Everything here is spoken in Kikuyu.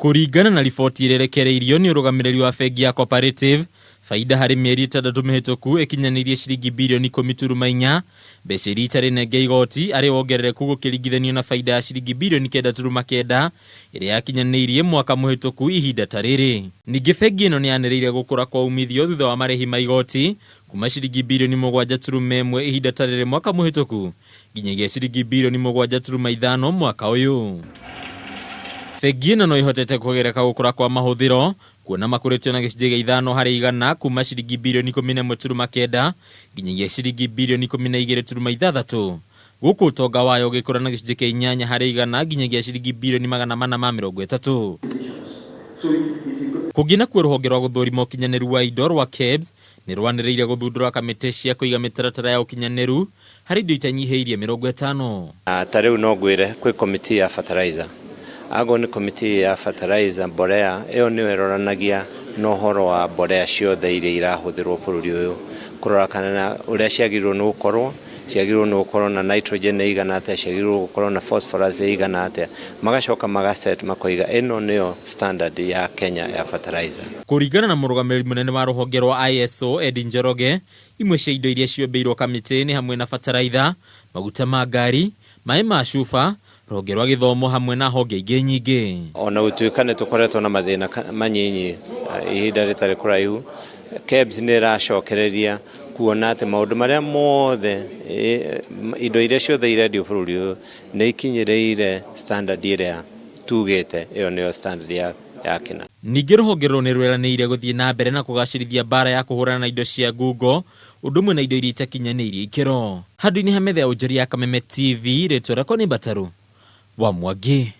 Kũringana na riboti ĩrĩa ĩrekereirio nĩ ũrũgamĩrĩri wa bengi ya Cooperative, baida harĩ mĩeri ĩtandatũ mĩhĩtũku ĩkinyanĩirie ciringi birioni 10.4, mbeca iria itarĩ nenge igoti, arĩ wongerereku gũkĩringithanio na baida ya ciringi birioni 9.9 ĩrĩa yakinyanĩirie mwaka mũhĩtũku ihinda ta rĩrĩ. Ningĩ bengi ĩno nĩyanĩrĩire gũkũra kwa umithio thutha wa marĩhi ma igoti kuma ciringi birioni 7.1 ihinda ta rĩrĩ mwaka mũhĩtũku nginyagia ciringi birioni 7.5 mwaka ũyũ. Bengi ĩno no ĩhotete kũgereka gũkũra kwa mahũthĩro kuona makũrĩtio na gĩcunjĩ gĩa 5% kuma ciringi birioni 11.9 nginyagia ciringi birioni 12.6 gũkũ ũtonga wayo ũgĩkũra na gĩcunjĩ kĩa 8% nginyagia ciringi birioni 430. Kũngĩ nakuo rũhonge rwa gũthũrima ũkinyanĩru wa indo rwa KEBS nĩ rwanĩrĩire gũthundũra kamĩtĩ cia kũiga mĩtaratara ya ũkinyanĩru harĩ indo itanyihĩirie 50. Ta rĩu no ngwĩre kwĩ committee ya fertilizer, akorwo nĩ committee ya fertilizer mbolea, ĩyo nĩyo ĩroranagia na ũhoro wa mbolea ciothe iria irahũthĩrwo bũrũri ũyũ, kũrora kana ũrĩa ciagĩrĩirwo nĩ gũkorwo, ciagĩrĩirwo nĩ gũkorwo na nitrogen ĩigana atĩa, ciagĩrĩirwo gũkorwo na phosphorus ĩigana atĩa, magacoka maga set makoiga ĩno nĩyo standard ya Kenya ya fertilizer. Kũringana na mũrũgamĩrĩri mũnene wa rũhonge rwa ISO Eddie Njoroge, imwe cia indo iria ciũmbĩirwo kamĩtĩ nĩ hamwe na bataraitha, maguta ma ngari, maĩ ma cuba, rũhonge rwa gĩthomo hamwe na honge ingĩ nyingĩ. Ona gũtuĩka nĩ tũkoretwo na mathĩna manyinyi ihinda rĩtarĩ kũraihu, KEBS nĩ ĩracokereria kuona atĩ maũndũ marĩa mothe, indo iria ciothe irendio bũrũri ũyũ nĩ ikinyĩrĩire standard ĩrĩa tugĩte ĩyo nĩyo standard ya ya kĩna. Ningĩ rũhonge rũrũ nĩ rweranĩire gũthiĩ na mbere na kũgacĩrithia mbaara ya kũhũrana na indo cia ngungo ũndũ ũmwe na indo iria itakinyanĩirie ikĩro. Handũ-inĩ ha metha ya ũnjori ya Kameme TV, rĩtwa rĩakwa nĩ Mbatarũ wa Mwangi.